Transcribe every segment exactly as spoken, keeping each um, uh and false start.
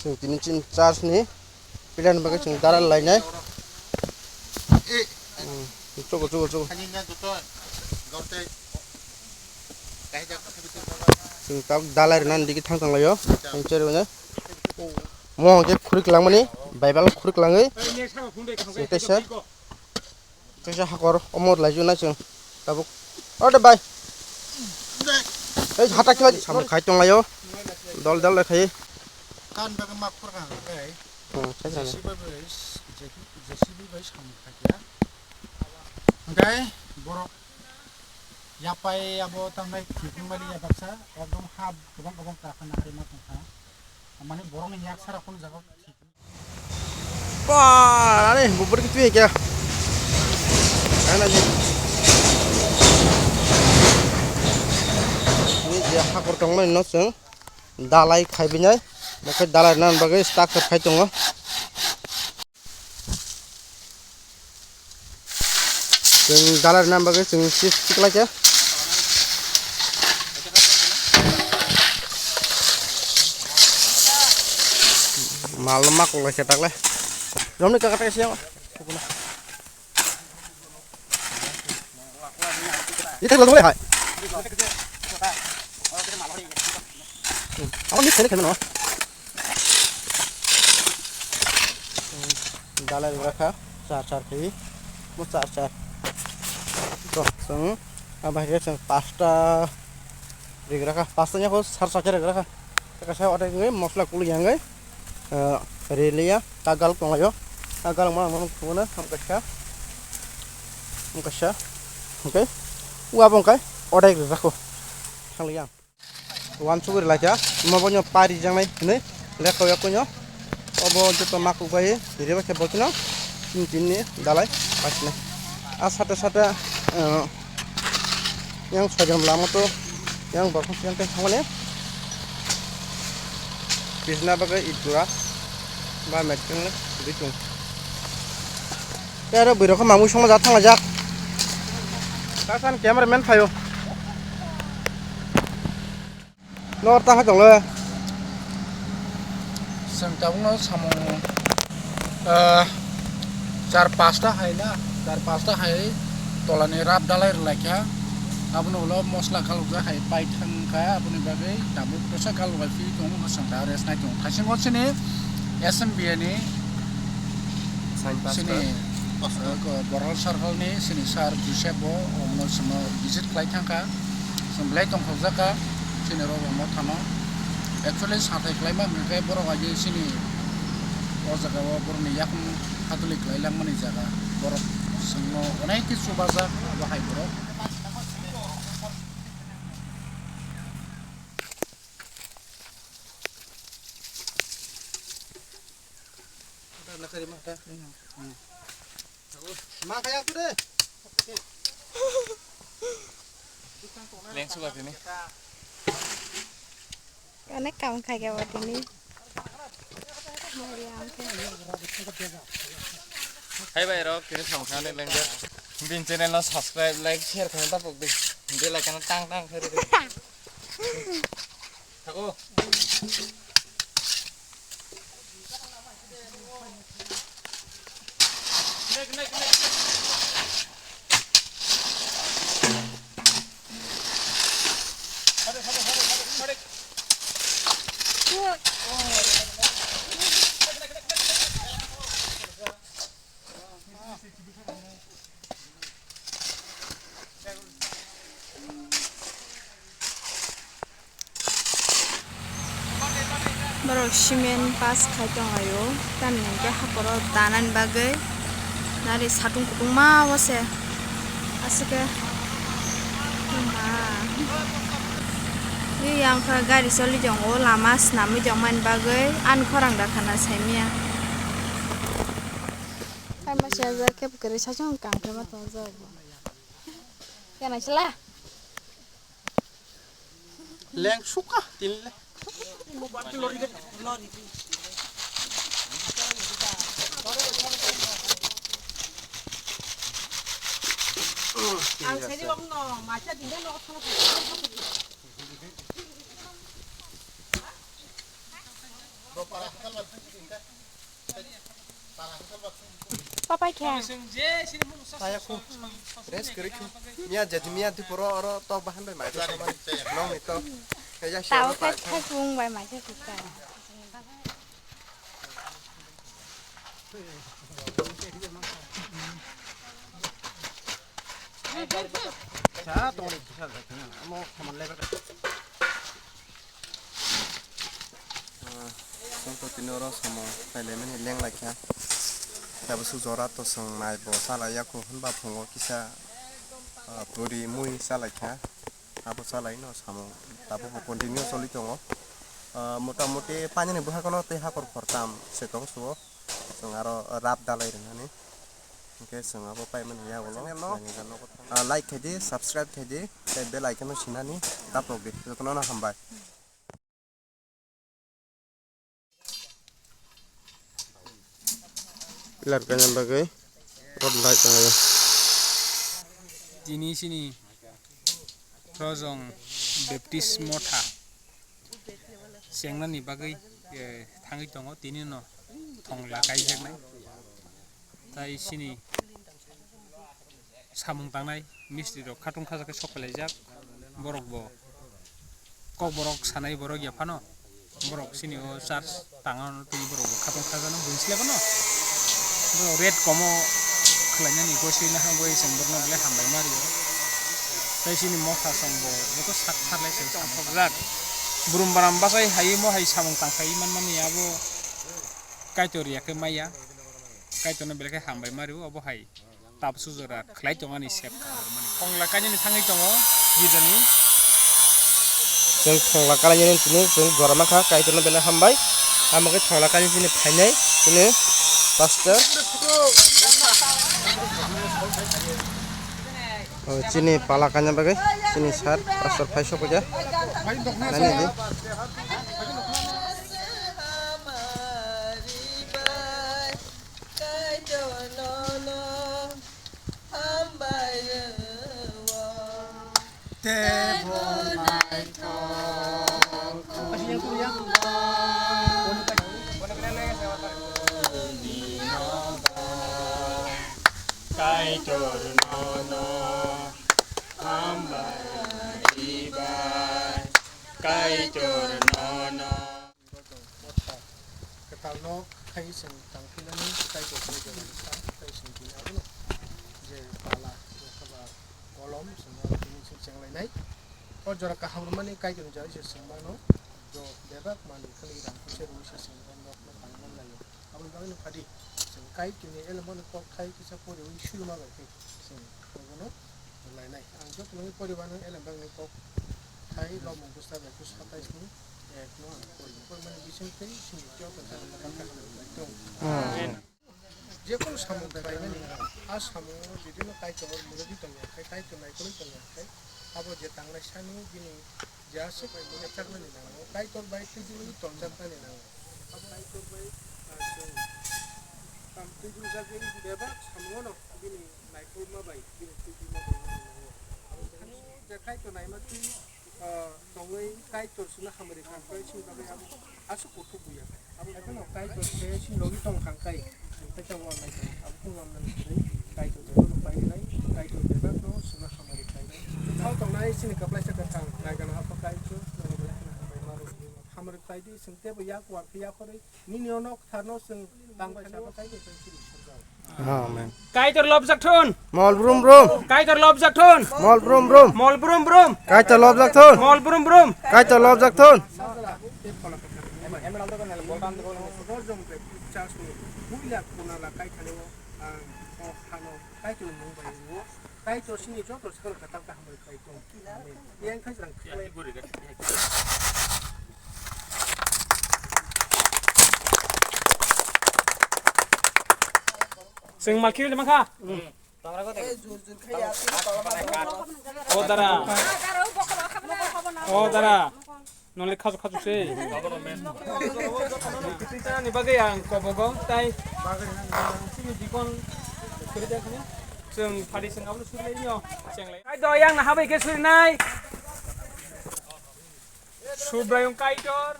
Tini chini church ni pillar ni bagwi chwng dalai lainai. Hmm, chugo, chugo, chugo. Chwng tabuk dalai rwna nini digi thang thang laio. Ang cherwi nai. Mo hwnkhe khuri kwlangmani, Bible khuri kwlangwi. Chwng teisa. Kaisa hakor omo laijuna chwng tabuk. O de bai. Ei hata kiba samung khai tong laio. Dol dol lai khai. Kan bagwi mak phor kha, oke. Hmm, sai sai. J C B bai, J C B bai samung khai ya. Oke, borok yapai abo tangnai thikung bali ya baksa, ekdom ha gobang gobang ta khana hari ma tong kha. Mane borok ni yak sara kun jaga. Ba, ani bubur kitu ya kya? Ana ji. Ni je hakor tong mani no chwng dalai khai binai. Mo khai dalai nan bagwi starter khai tongo. Chwng dalai rwna bagwi chwng chips tiklai khe. Mal no ma kok lai khe tak le. Romni kaka tak siya. Ita lo le hai. Ama ni khele khele no. Dalai rwkha char char khe, mo char char. To, chwng, a, bahai khe chwng pasta rwkha, pasta ni khe sar sar khe rwkha. Kaisa otai wngwi mosla kulu yangwi, ah, riliya, ta galuk tonglaio. Ta galuk ma, ma, ma, ma, ham kaisa, ham kaisa. Hwnkhe, uabo hwnkhe otai rwkha. Thangli yang. Wansugwi rwlaikha, omo bono pari jaknai hinwi lekha yakungno. Obo joto makuk bai rwbaikhe bokheno tin tin ni dalai pasinai. A sate sate, eh, yang soijon lama to yang borok yang tei thangmani. Bisna bagwi itula ba metkeng bitung. Tei aro bwrwi rok mamui songma jak thanglaijak. Kasan cameraman phaio. Nor ta hai tong le. Chwng tabukno samung, ah, char pasta hai na, char pasta hai tolani rap dalai rwlaikha. Abono ulo mosla khalukjak hai paithang kha, aboni bagwi tabuk kwchak khaluk bai phi tongo, chwng ta rest nai tongo. Thaisingo chini S M B A ni Sign poster. Chini, uh, Boral circle ni chini sir Joseph bo, omo chwngno visit khlai thangkha. Chwng belai tongthokjak kha chini Robong mothano. Actually, sathai khlaima hwnkhe borok agi chini o jaga o borokni yakung hatuli khlai langmani jaga. Borok chwngno onek khe chubajak abo hai borok. Leng suka tini. Onek kam khai khe bo tini. Hai bai rok, tini samkha ni lengde. Bin channel no subscribe, like, share khaina tapok di. Bell icon no tang tang khe rw di. Thago. Borok cement pass khai tong laio, tamni hwnkhe hakoro danani bagwi nari satung kutung ma o se aswk khe ma. Yang khe gari choli tongo, lama swnamwi tongmani bagwi ani khorang da khana saimanya. Kaima siyajak khe kwrwi sachung kang khe ma tongjak bo. Kena sila. Leng suka tin le. Ang sini wong no, macha dinda no. Papai khe. Saya ku. Rest kiri ku. Mia jadi mia di poro oro tok bahan bai mai. Nong ni tok. Tao khai khai kung bai mai khe kuk ta. Sa tong ni sa amo khaman lebar. Chwng to tini oro samung kailaimani leng laikha. Tabuk suk jora to chwng nai bo chalai ya kho hwnba phungo kisa, ah, puri mui chalaikha. Abo chalai no samung tabuk bo continue choli tongo. Ah, mota moti painani bwskango tei hakor khortam se tong suo. Chwng aro rap dalai rwnani. Hwnkhe chwng abo paimani yagulo. Ah, like khaidi, subscribe khaidi, tei bell icon no sinani daprok di. Jotono no hambai. Pillar kainani bagwi rod lai tongo. Tini sini Rojong Baptist Motha chengnani bagwi, eh, thangwi tongo, tini no thongla kaijaknai. Tai sini samung tangnai mistri rok khatung khajak khe sok pailaijak, borok bo kokborok sanai borok ya phano, borok sini o church tangna twi borok bo khatung khajano buisle bono, borok red komo khlainani gosui nahagwi chwng borokno belai hambai ma rio. Tai sini motha song bo joto sak tharlai se samung tangjak. Burum baram bachai hai mo hai samung tangkhai manmani abo Kaitor ya khe maya, Kaitorno belai khe hambai ma rio abo hai. Tabsu jora khlai tongani sep. Thongla kainani thangwi tongo girjani. Chwng thongla kalainani tini chwng jora mankha, Kaitorno belai hambai. Amo khe thongla kainani tini phainai tini pastor. O, chini pala kaina bagwi chini sir pastor phai sokya. Nani di. Kaitor nono hambai rwo. Tebo naithok khumba ninoba. Kaitor nono hambai ribai. Kaitor nono. Motha kwtalno khai chwng tangphinani Kaitor ni jora ni sa, tei chwng tini abono je pala, je haba kolom, chwng abo tini chwng chenglainai. O jora kaham rwmani Kaitor ni jora se chwng mano, jo bebak manwi khwlwi rang puisa rwui se chwng o nokno tangna laio. Aboni bagwino phadi chwng Kaitor ni elemoni kok khai kisa poriwi suyuma bai khe chwng obono lainai. Ang joto nungwi poriba nung elembakni kok khai Romani bwsa bai khe satais ni ek no ang pori. Porimani bising tei sini joto jani bakha hambai tong. Amen. Jekunu samung khlaimani, a samungo jodi no Kaitor murubwi tongya khai, Kaitor naikolwi tongya khai, abo je tangnai sani bini je aswk bai mungya chaknani nango, Kaitor bai twijlwi tongjaknani nango. Abo Kaitor bai, ah, chwng, ah, twijlwi jagwi bebak samungo no bini naikolma bai bini twijlwima bai mano nango. Abo je Kaitor naima twi, ah, tongwi Kaitor chwngno hamari kha, tei chini bagwi abo aswk kuthuk buya. Abo haino Kaitor se chini logi tong kha kai, tei tamo wngnai kha. Abo khe wngnani simi Kaitor bebak no pai nai, Kaitor bebak no chwngno hamari khlai nai. Thang tongnai chini kwplaisa kwthang, naigana hapha Kaitor, nini belai kheno hambai ma rw. Hamari khlai di, chwng teibo yak uar khe yakhorwi, nini o nok tharno chwng tang khe sabo Kaitor chwng chini surjak. Amen. Kaitor lobjak thun. Mol brum brum. Kaitor lobjak thun. Mol brum brum. Mol brum brum. Kaitor lobjak thun. Mol brum brum. Kaitor lobjak thun. Kaitor sini joto sakno katal kaham bai khlai tong. Amen. Yang khai jang khlai. Chwng malkhirwi tongma kha. O dara. O dara. Nole khaju khaju se. Ni bagwi ang kobogo tai. Sini dikon. Chwng phadi chwng abo surinai nio. Chwng lai. Ai do yang na habai khe surinai. Subraiyung Kaitor.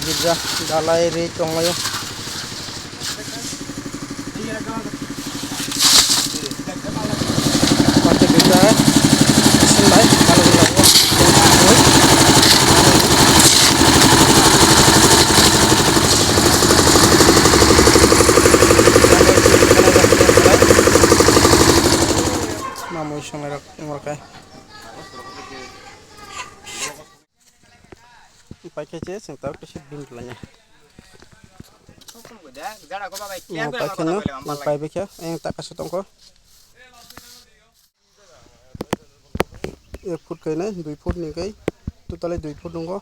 Gibja dalai ri tonglaio. Pati gibja, asin bai, balu gula. Mamui songnai rok, wngkha. Pai khe se chwng tabuk kisa bini twlangya. Pai khe no, pai bai khe, ayang taka se tongkho. Ek foot khe nai, dui foot ni kai, totally dui foot nungo.